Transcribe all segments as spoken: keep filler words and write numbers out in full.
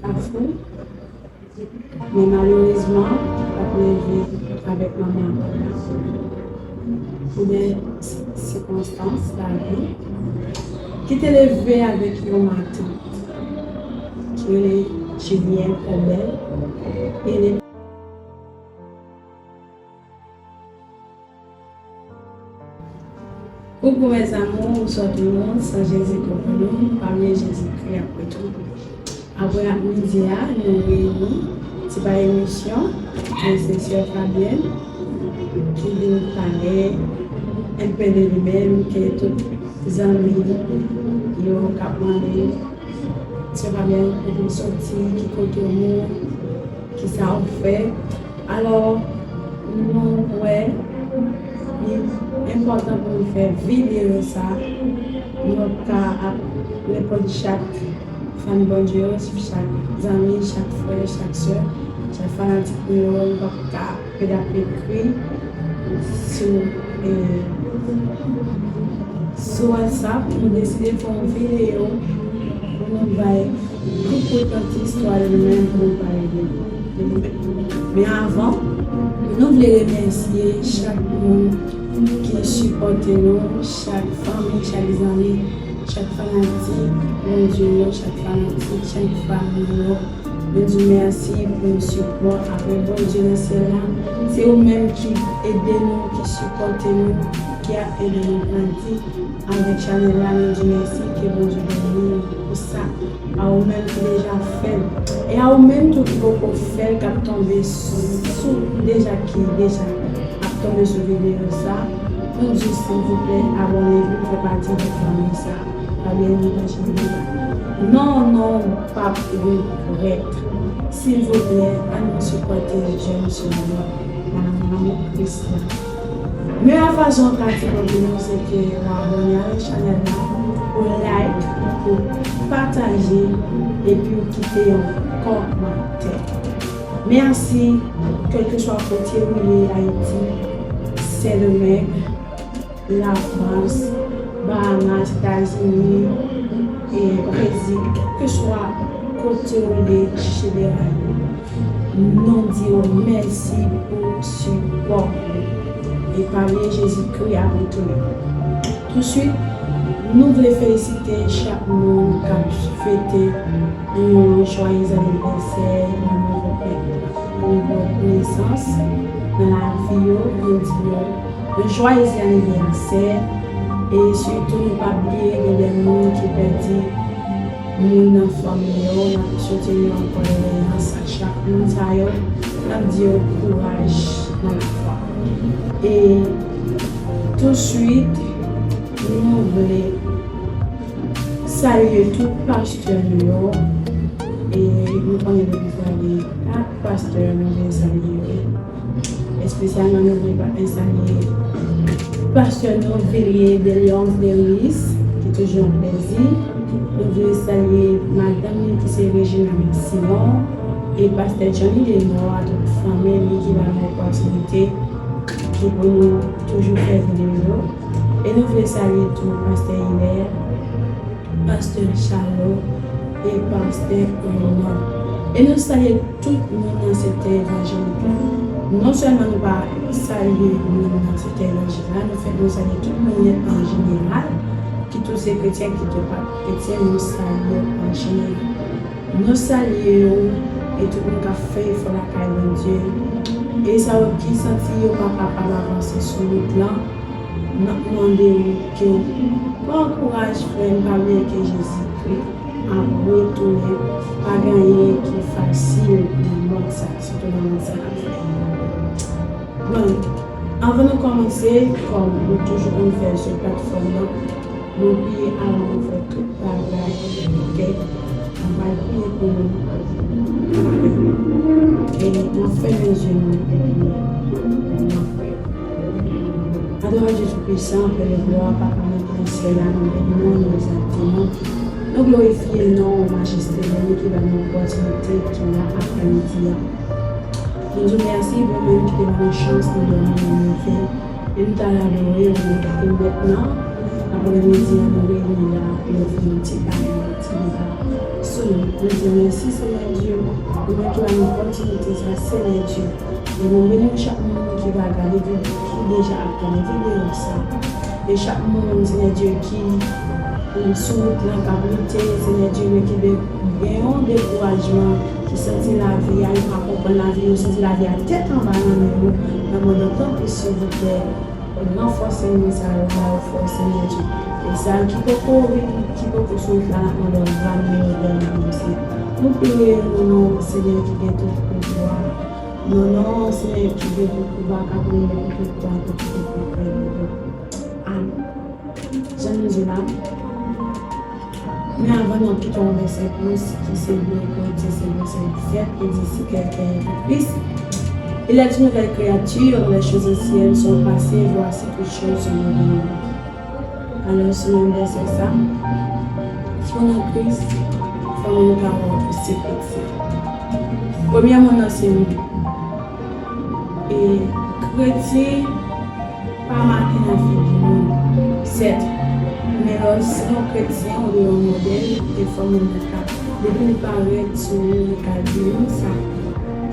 Kafou, men malerezman, li pa t leve avèk manman l. Pou de sikonstans lavi, ki te leve avèk yon matant ki rele Julienne Obel, e li Coucou mes amours, bonsoir tout le monde, c'est Jésus pour nous, pa bliye Jezikri ap retounen. Apre ak midi a, nou reyini, se pa emisyon, men se sè Fabienne ki vin pale un peu de li menm, ke tout zanmi yo k ap mande, sè Fabienne, kote w soti, ki kote w ye, kisa w fè. Alò, nou wè, li enpòtan pou nou fè videyo sa, nou ka ap reponn chak fan Bondye yo, chak zanmi, chak frè, chak sè, chak fanatik nou yo, nou p ap ka pèd ap ekri sou, eh, sou WhatsApp, nou deside fè yon videyo pou nou bay tout potansyèl istwa yo menm pou nou pale de li. Men avan, nou vle remèsye chak moun ki sipòte nou, chak fanmi, chak zanmi, chak fanatik Bondye yo, chak fanatik, chak fanmi yo. Nou di w mèsi pou sipò. Apre Bondye nan syèl la, se ou menm ki ede nou, ki sipòte nou, ki ap ede nou grandi avèk chanèl la. Nou di w mèsi, ke Bondye beni w pou sa. A ou menm ki deja fè l. E a ou menm tou ki poko fè l, k ap tonbe sou, deja, ki deja ap tonbe sou videyo sa, nou di w silvouplè abòne, vin fè pati de fanmi sa. Abòne, pataje videyo. Non, non, w p ap regrèt. Silvouplè, ann sipòte jèn sè nou an nan lanmou Kris la. Meyè fason w ka sipòte nou, se ke w abòne avèk chanèl la, ou like, ou pataje, epi ou kite yon kòmantè. Mèsi, kèlkeswa kote ou ye, Ayiti, Sendomeng, Lafrans, Bahamas, Etazini, e Brezil, kèlkeswa kote ou ye, Chili, nou di w mèsi pou sipò ou. E pa bliye Jezikri ap retounen. Touswit, nou vle felisite chak moun k ap fete yon jwaye anivèsè, yon nouvo pèp, yon nouvo nesans nan lavi yo, nou di yo yon jwaye anivèsè. E sitou, nou pa bliye gen de moun ki pèdi moun nan fanmi yo, n ap swete yo ankò kondoleyans a chak moun sa yo, n ap di yo kouraj nan lafwa. E touswit, nou vle salye tout pastè nou yo, e nou konnen legliz la gen kat pastè nou vle salye yo. Espesyalman, nou vle pa-, salye pastè nou, Villiers de Leonce Deris, ki toujou yon plezi. Nou vle salye madanm li, ki se Regina Simon, e pastè Johnny Denor, a tout fanmi li ki ba nou opòtinite, ki pou nou toujou fè videyo. E nou vle salye tou pastè Hilaire, pastè Charlot e pastè Renan. E nou salye tout moun nan sektè evanjelik la. Non sèlman nou pa salye moun nan sektè evanjelik la, nou fè, nou salye tout moun nèt an jeneral, ki tou se kretyen, ki tou pa kretyen, nou salye yo an jeneral. Nou salye yo e tout moun k ap fè efò lakay Bondye. E sa yo ki santi yo pa kapab avanse sou wout lan, n ap mande w ke w pran kouraj, frè m, pa bliye ke Jezikri ap retounen. Pa gen anyen ki fasil nan mond sa, sitou nan mond sa n ap fè. Bon, anvan nou kòmanse, kòm nou toujou konn fè l sou platfòm nan, nou priye avan nou fè tout bagay, oke? Nou pral priye pou nou. E n ap fèmen je nou epi n ap priye. Adorasyon Jezi Kris, Pè de glwa, Papa nou ki nan syèl la, nou beni w, nou egzalte w, nou glorifye non w, majeste, nou ki ba nou opòtinite ki la aprèmidi a. Nou di w mèsi pou menm ki te ban nou chans, nou dòmi, nou leve, e nou t al adore w, e mentnan, aprèmidi a, nou reyini la pou nou fè yon ti pale. So, nou di mèsi, Senyè Dye, pou mwen ki ba nou opòtinite sa, Senyè Dye. E nou beni chak moun ki va gade videyo, ki deja ap gade videyo sa. E chak moun, Senyè Dye, ki, ki sou wout lan, k ap lite, Senyè Dye, men ki de-, gen yon dekourajman, ki santi lavi a, yo pa konprann lavi, yo santi lavi a tèt anba nan men yo, nan mande w tanpri, silvouplè, ranfòse moun sa yo, ba yo fòs, Senyè Dye. E sa yo ki poko vin, ki poko sou wout la, n ap mande w ramenn yo vè nou, Senyè. Nou priye nan non Senyè ki gen tout pouvwa. Nan non Senyè ki gen tout pouvwa, k ap règne pou tout tan, pou tout epòk, Senyè. Amen. Jan nou di la, men avan nou kite yon vèsè plis ki se de Korentyen senk vèsè disèt, ki di, si kèlken est en Christ, il est une nouvelle créature, les choses anciennes sont passées, voici toutes choses sont devenues nouvelles. Alò, selon vèsè sa, si w nan Kris, fò moun ta wè w pou se kretyen. Premyèman, nan se nou. E kretyen pa make nan figi moun. Sèt, men lè w se yon kretyen, ou dwe yon modèl, e fò moun nan ka, depi l parèt sou ou, li ka di, wi, sa,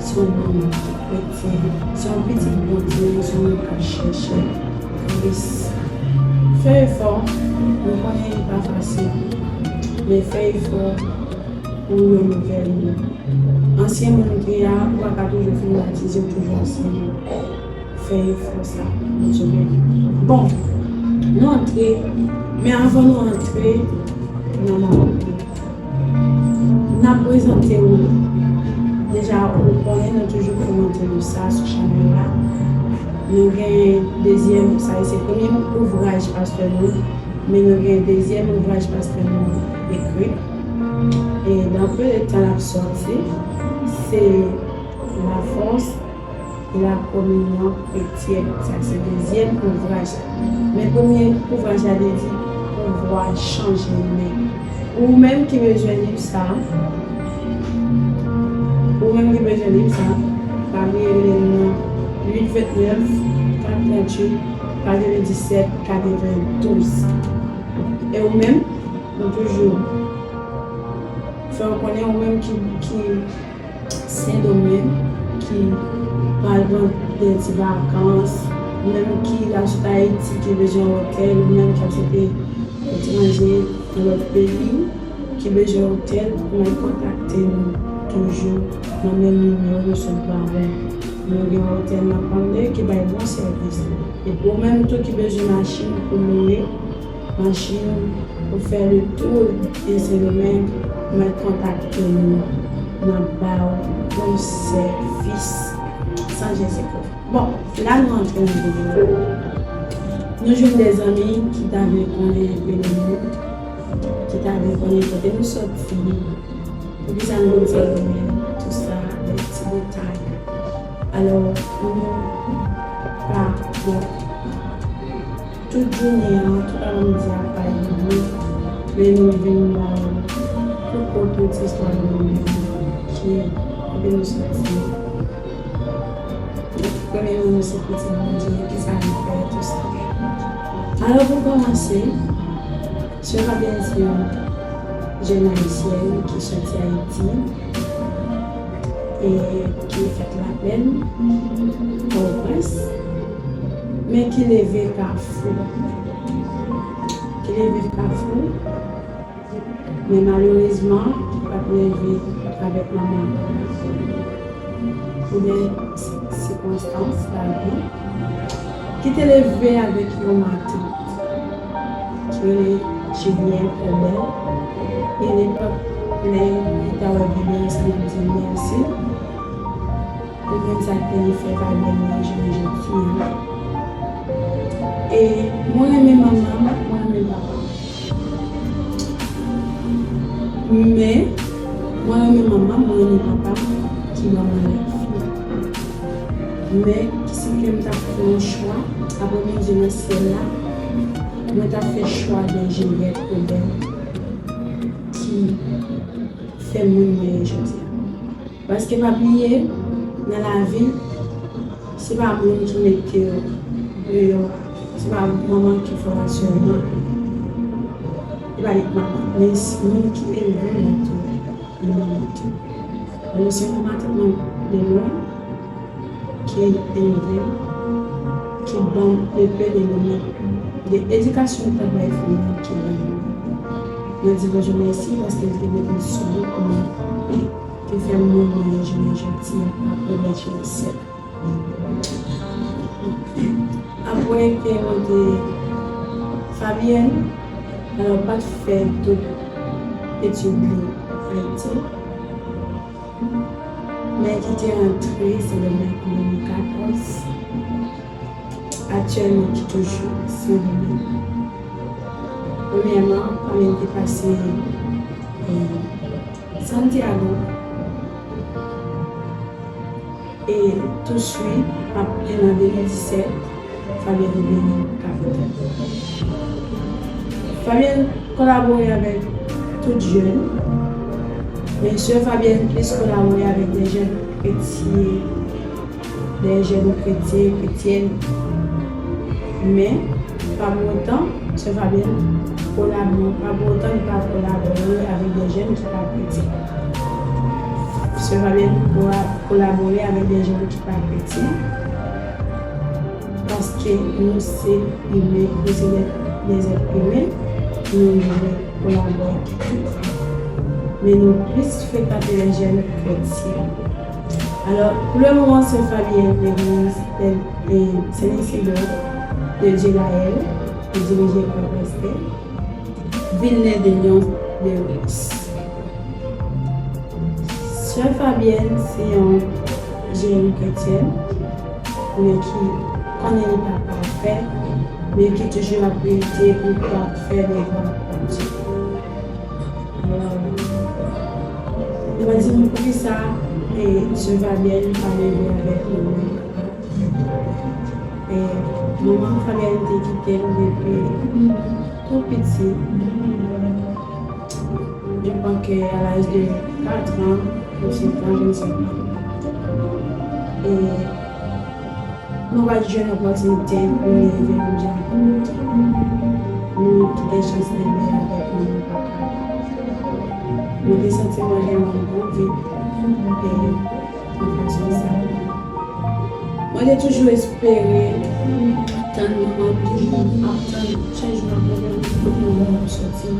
se yon moun ki kretyen, se yon pitit Bondye, se yon moun k ap chèche Kris. Fè efò, nou konnen li pa fasil, men fè efò pou w renouvle nou. Ansyen moun ou te ye a, ou pa ka toujou fin batize, ou toujou ansyen moun. Fè efò sa, Bondye beni. Bon, nou antre, men avan nou antre nan mòman, n ap prezante w. Deja, ou konnen, nou toujou prezante nou sa sou chanèl la. Nou gen dezyèm, sa se premye ouvraj pastè nou, men nou gen dezyèm ouvraj pastè nou ekri. E dans peu de temps l ap sòti, se La force de la communion chrétienne. Sa se dezyèm ouvraj la. Men premye ouvraj la te di pouvwa chanje men. Ou menm ki bezwen liv sa, ou menm ki bezwen liv sa, pa bliye rele nou nan uit vennèf, kat tranntuit, katrevenndisèt, katrevendouz. E ou menm, nou toujou fè w konnen, ou menm ki, ki Sendomeng, ki pral pran de ti vakans, ou menm ki la sot Ayiti, ki bezwen otèl, ou menm ki ap sot etranje, nan lòt peyi, ki bezwen otèl, ou mèt kontakte nou toujou nan menm nimewo nou sot ba ou. Nou gen otèl nan Pamle ki bay bon sèvis. Epi ou menm tou ki bezwen machin pou lwe, machin pou fè le tour de Sendomeng, mèt kontakte nou. N ap ba w bon sèvis san jezi kote. Bon, la nou antre nan videyo. Nou jwenn de zanmi ki ta vle konnen enpe de nou, ki ta vle konnen kote nou sòti, poukisa nou vin Sendomeng, tou sa, de ti detay. Alò, nou pa, bon, tout jounen an, tout apre midi a pa egziste, men nou vin ba w tout kote ti istwa nou menm ki kote nou sòti. Premye nou se pitit Bondye, kisa nou fè, tou sa. Alò pou kòmanse, se pa byen di yon jèn ayisyèn ki sòti Ayiti, e ki fèt Laplenn, Pòtoprens, men ki leve Kafou. Ki leve Kafou, men malerezman, li pa t leve avèk manman l. Pou de sikonstans lavi, ki te leve avèk yon matant ki rele Julienne Colbert. E lepòk lè li ta wè videyo sa, m ap di l mèsi. Pou moun sa ke li fè pa byen mwen jounen jodi a. E mwen renmen manman m, mwen renmen papa m. Men, mwen renmen manman m, mwen renmen papa m ki ban mwen lavi. Men, si ke m t ap fè yon chwa, apre Bondye nan syèl la, mwen t ap fè chwa de Juliette Colbert ki fè moun mwen ye jodi a. Paske pa bliye, nan lavi, se pa moun ki mete w deyò, se pa manman ki fè w asèlman. Bay manman, men s- moun ki elve m la tou, li manman tou. Bon, se yon matant nan de lwen ki elve m, ki ban m de pe de lwen, de edikasyon l t ap bay fanmi an ki ban m. Mwen di Bondye mèsi paske l te mete l sou wout mwen, ki fè m menm mwen jounen jodi a, apre lè Jewosèt. Apre ke mwen te Fabienne, alò, pa t fè tout etid li Ayiti, men ki te rantre Sendomeng an de mil katòz. Aktyèlman, ki toujou Sendomeng. Premyèman, Fabienne te pase, eh, Santiago. E touswit, ap, e nan de mil disèt, Fabienne vini kapital. Fabienne kolabore avèk tout jèn, men sè Fabienne plis kolabore avèk de jèn kretyen, de jèn kretyen, kretyèn. Men, pa pou otan, sè Fabienne kolabore, pa pou otan li pa kolabore avèk de jèn ki pa kretyen. Sè Fabienne kola- kolabore avèk de jèn ki pa kretyen. Paske nou se imen, nou se de, de zèt imen, nou dwe kolabore. Men nou plis frekante de jèn kretyen. Alò, pou le moman, sè Fabienne, legliz, eh, Sen Isidò de Dyelayèl, ki dirije pa pastè Vilne de Lyon de Ris. Sè Fabienne se yon jèn kretyèn, men ki konnen li pa pafè, men ki toujou ap lite pou l pafè devan Bondye. Alò, nou va di nou poukisa, eh, sè Fabienne pa leve avèk nou menm. E manman Fabienne te kite m depi tou piti. Je pense que à l'âge de quatre ans, ou cinq ans, je ne sais pas. E nou pa t jwenn opòtinite pou n leve nou jan. Nou kite chans leve avèk manman papa. Mwen te santi mwen gen yon bon vi. E Mwen te toujou espere tann manman m, toujou ap tann chak jou m ap leve, kote manman m ap soti,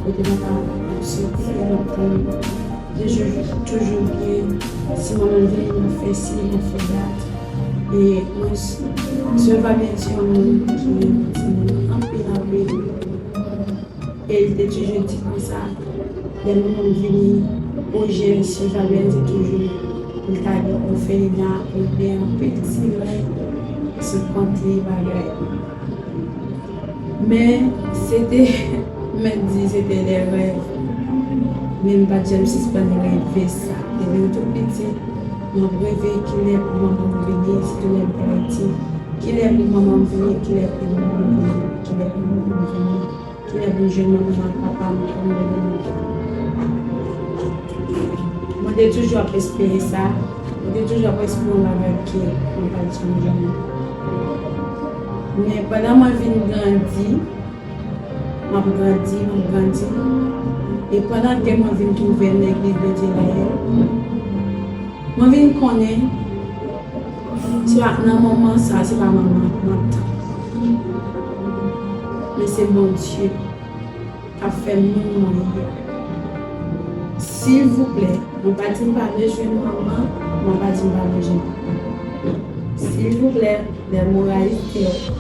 kote papa m ap soti, m ap tann. Toujou, toujou gen, si manman m vini, m ap fè si, m ap fè dat. E mwen, sè Fabienne se yon moun ki renmen timoun anpil, anpil. E li te toujou di konsa, lè manman m vini, pwojè sè Fabienne se toujou pou l ta gen òfelina oubyen anpil ti rèv sou kont li bagay. Men, se te, m mèt di, se te de rèv. Men m pa t janm sispann reve sa. Depi m tou piti, m ap reve kilè pou manman m vini, sitou lè m te Ayiti. Kilè pou manman m vini, kilè pou manman m vini, kilè pou manman m vini. Kilè pou m jwenn manman m ak papa m pou m leve nou. Mwen te toujou ap espere sa. Mwen te toujou ap espere yon bagay ke mwen pa t janm jwenn. Men pandan mwen vin grandi, m ap grandi, m ap grandi. E pandan ke mwen vin twouve m legliz de Dyelayèl, mwen vin konnen se pa nan moman sa, se pa manman m ap tann. Men se Bondye k ap fè moun mwen ye. Silvouplè, mwen pa di m pa bezwen manman, mwen pa di m pa bezwen papa. Silvouplè, les mots restent.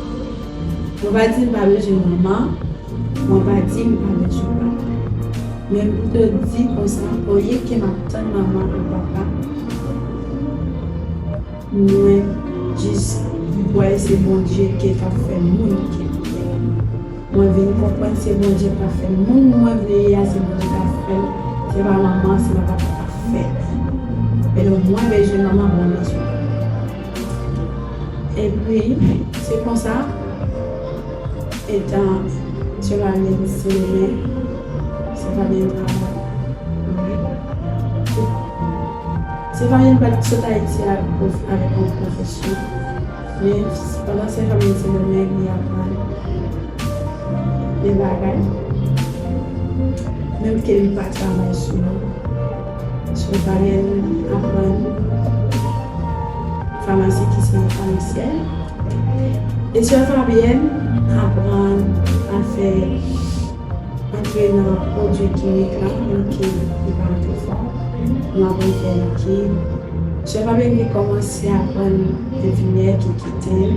Mwen pa di m pa bezwen manman, mwen pa di m pa bezwen papa. Men m pito di konsa, olye ke m ap tann manman ak papa, mwen jis kwè se Bondye ke k ap fè moun ke m ye. Mwen vin konprann se Bondye k ap fè moun mwen vle ye a, se Bondye k ap fè l. Se pa manman, se pa papa k ap fè l. E donk, mwen bezwen manman, mwen bezwen papa. Epi, se konsa, etan se pa vle se demen, se pa vle travay. Sè Fabienne pa t sot Ayiti ak pwof- avèk yon pwofesyon. Men, pandan Sè Fabienne Sendomeng, li aprann de bagay. menm ke li pa travay sou li. Sè Fabyèn aprann famasi ki se yon famisyèn. E sè Fabyèn aprann a fè antre nan pwodui kimik la, menm ke li pa antre fò. Nou aprann fè likid. Sè Fabyèn ki kòmanse aprann enfimyè ki kite l,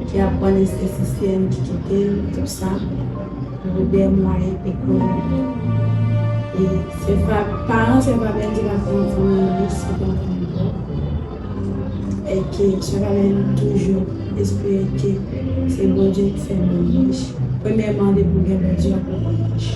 ki aprann estetisyèn ki kite l, tout sa. Pou de mwa e konnen. E se pa paran sè Fabyèn ki pa fè yon fanmi rich, se pa fanmi pòv. E ke sè Fabyèn toujou espere ke se Bondye ki fè moun rich. Premyèman, depi w gen Bondye, w ap rich.